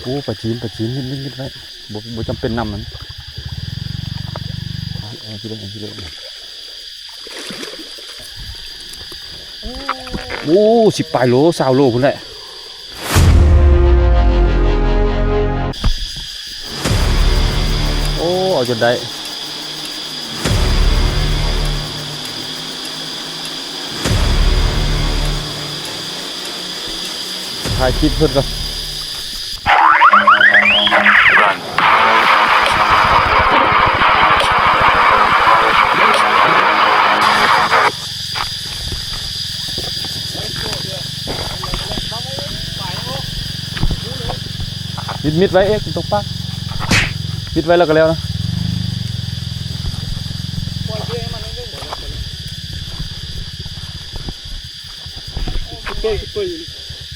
ໂອ້ ປາຈີນ ປາຈີນ ມິດໆໆໄວ້ ບໍ່ ບໍ່ຈຳເປັນນຳມັນ. ເອົາ ເອົາ ເອົາ ໂອ້ ສິບປາຍໂລ ຊາວໂລພຸ້ນແຫຼະ. ໂອ້ ເອົາຈົນໄດ້. ຖ່າຍຄລິບເພິ່ນກ່ອນ. ມິດໆໄວ້ເອກ ຕົກປາ ມິດໄວ້ແລ້ວກໍແລ້ວນະ.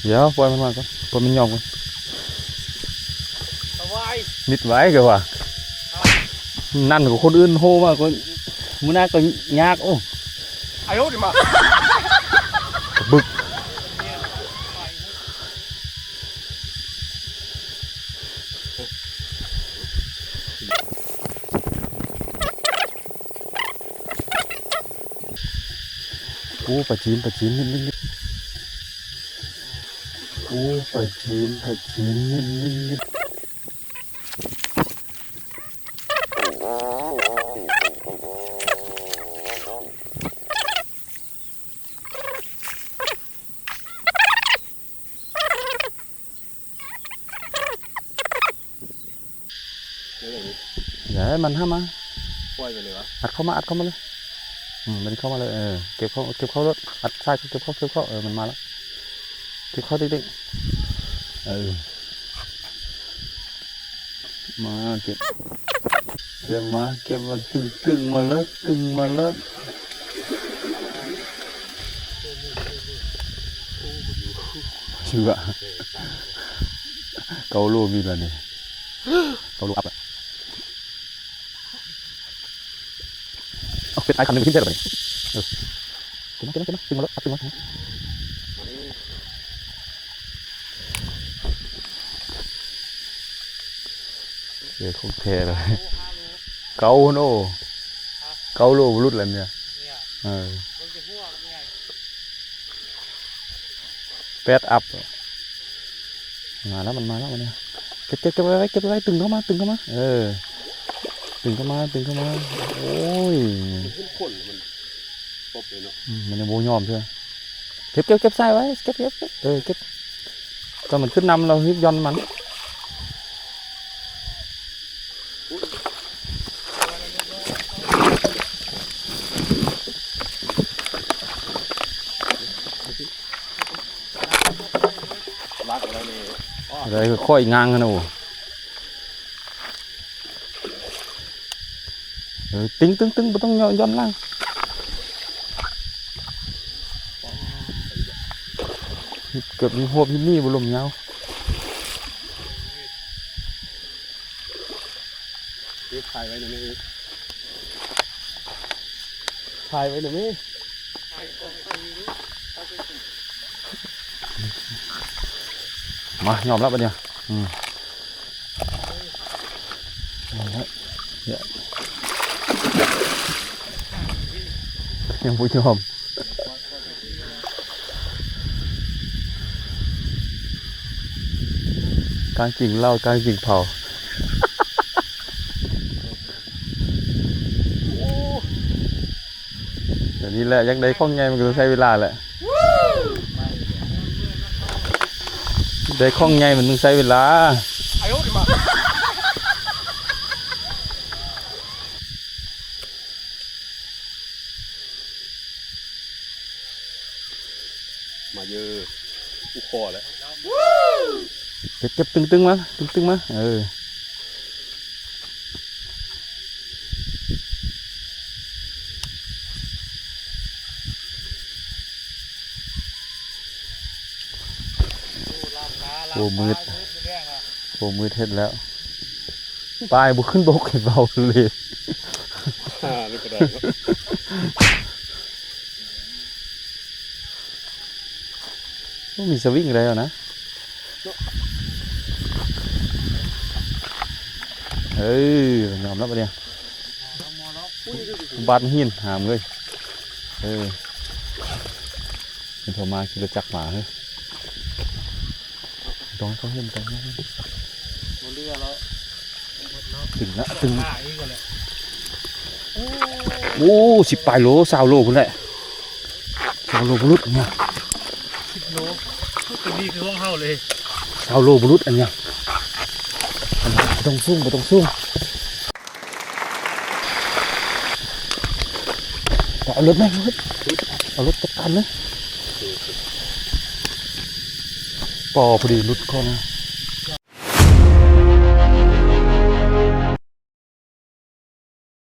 ດຽວປ່ອຍມັນມາກ່ອນ ປ່ອຍມັນຍອມກ່ອນ. ມິດໄວ້ກໍວ່າ ນັ້ນກໍຄົນອື່ນໂຫມາກໍ ມື້ໜ້າກໍຍາກ. ໂອ້ ອາໂຍດີມາ ປາບຶກ. ໂອ້ ປາຈີນ ປາຈີນ ມິດໆໆ. ໂອ້ ປາຈີນ ປາຈີນ ມິດໆໆ. ຢ່າໃຫ້ມັນຫາມາ ປ່ອຍໄປເລີຍວະ ອັດເຂົ້າມາ ອັດເຂົ້າມາເລີຍ. ອືມ ມັນເຂົ້າມາເລີຍ ເອີ ເກັບເຂົ້າ ເກັບເຂົ້າໂລດ ອັດຊາຍ ເກັບເຂົ້າ ເກັບເຂົ້າ ເອີ ມັນມາລະ ເກັບເຂົ້າຕິກໆ ເອີ. ມາເກັບ ເກັບມາ ເກັບມາ ຕຶງໆມາເລີຍ ຕຶງມາເລີຍ. ເຊື່ອ ເກົ້າໂລມີແລ້ວນີ້ ເກົ້າໂລອັບແລ້ວ. ເອົາເປັດອ້າຍຄຳໜຶ່ງໄປຖິ້ມໃສ່ລະບາດນີ້. ເອີ ເກັບມາ ເກັບມາ ເກັບມາ ຕຶງມາໂລດ ເອົາຕຶງມາ. ເອີ ຂອງແທ້ເລີຍ ເກົ້າໂລ ເກົ້າໂລບໍ່ຫຼຸດແລ້ວເມຍ. ເອີ ແປດອັບ ມາແລ້ວ ມັນມາແລ້ວ ມັນ ເກັບ ເກັບ ເກັບໄວ້ ເກັບໄວ້ ຕຶງເຂົ້າມາ ຕຶງເຂົ້າມາ ເອີ ຕຶງເຂົ້າມາ ຕຶງເຂົ້າມາ. ໂອ້ຍ ມັນເຫັນຄົນ ມັນປົບເລີຍເນາະ. ອືມ ມັນຍັງບໍ່ຍອມເທື່ອ. ເກັບ ເກັບ ເກັບຊາຍໄວ້ ເກັບ ເກັບ ເກັບ ເອີ ເກັບ ຕອນມັນຂຶ້ນນຳ ເຮົາຮີບຢ່ອນມັນ. ລັກແລ້ວນີ້ ໄດ້ຄ່ອຍງາງຫັ້ນນະ. ໂອ້ ເອີ ຕຶງໆໆ ບໍ່ຕ້ອງຢ່ອນຫຼັງ ເກືອບມີໂຮບມີນີ້ບໍ່ລົມຍາວ. ເກັບຖ່າຍໄວ້ນະແມ່ ຖ່າຍໄວ້ນະແມ່. ມາ ຍອມແລ້ວບັດນີ້. ອືມ ຍອມແລ້ວ ຍັງບໍ່ຍອມ. ກ້າງກິນເຫຼົ້າ ກ້າງກິນເຜົາ. ດຽວນີ້ແຫຼະ ຢາກໄດ້ຂອງໃຫຍ່ມັນກໍຕ້ອງໃຊ້ເວລາແຫຼະ. ໄດ້ຂອງໃຫຍ່ມັນຕ້ອງໃຊ້ເວລາ. ມາເຢີ ອູຄໍແຫຼະ. ເກັບ ເກັບ ຕຶງໆມາ ຕຶງໆມາ ເອີ. ໂອ້ ມືດ ໂອ້ ມືດເຮັດແລ້ວ. ປາຍບໍ່ຂຶ້ນບົກ ເຫັນເວົ້າເລີຍ. ອ່າ ນີ້ກໍໄດ້ເນາະ. ໂອ້ ມີສະວິງໄດ້ແລ້ວນະ. ເອີ ຍອມຮັບບັດນີ້ ບາດຫີນຫາມເອີຍ. ເອີ ເຫັນເຂົາມາຂີ່ລົດຈັກມາເຮີ້ຍ. ຕ້ອງໃຫ້ເຂົາເຫັນ ຕ້ອງໃຫ້ເຂົາເຫັນ. ບໍ່ເຫຼືອແລ້ວ ຕຶງລະ ຕຶງ. ໂອ້ ສິບປາຍໂລ ຊາວໂລພຸ້ນແຫຼະ. ຊາວໂລບໍ່ຫຼຸດອັນເນີ້ຍ ສິບໂລ ໂອ້ ໂຕນີ້ຄືຂອງເຮົາເລີຍ. ຊາວໂລບໍ່ຫຼຸດອັນເນີ້ຍ. ບໍ່ຕ້ອງສູງ ບໍ່ຕ້ອງສູງ. ເອົາລົດມາ ເອົາລົດ ເອົາລົດຈັດການເລີຍ. ປໍ ພໍດີຫຼຸດກ່ອນ.